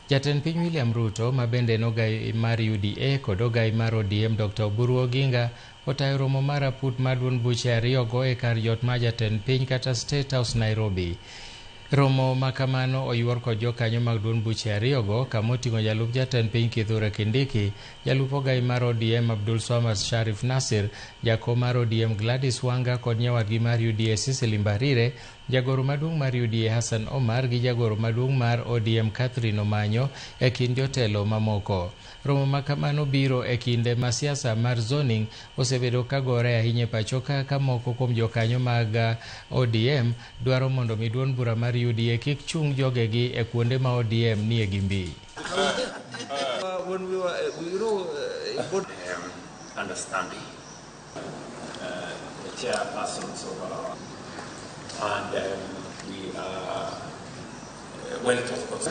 Jatend piny William Ruto ma bende en ogai mar UDA kod ogai mar ODM Dr. Oburu Oginga otayo romo mar aput mar duond buche ariyogo e kar jot mar jatend piny kata State House Nairobi. Romo ma kamano oyuor kod jokanyo mag duond buche ariyogo kama oting'o jalup jatend piny Kithure Kindiki, jalup ogai mar ODM Abdul Swamad Sharif Nasir, jakom mar ODM Gladys Wanga kod nyawadgi mar UDA Cecily Mbarire, jagoro maduong' mar UDA Hassan Omar gi jagoro maduong' mar ODM Catherine Omanyo e kind jotelo mamoko. Romo ma kamano biro e kinde ma siasa mar zoning osebedo ka gore ahinya e pacho ka ka moko kuom jokanyo mag ODM dwaro mondo mi duond bura mar UDA kik chung jogegi e kuonde ma ODM nie gi mbi. When we were, good understanding. The chairpersons of our, and we are well, of course.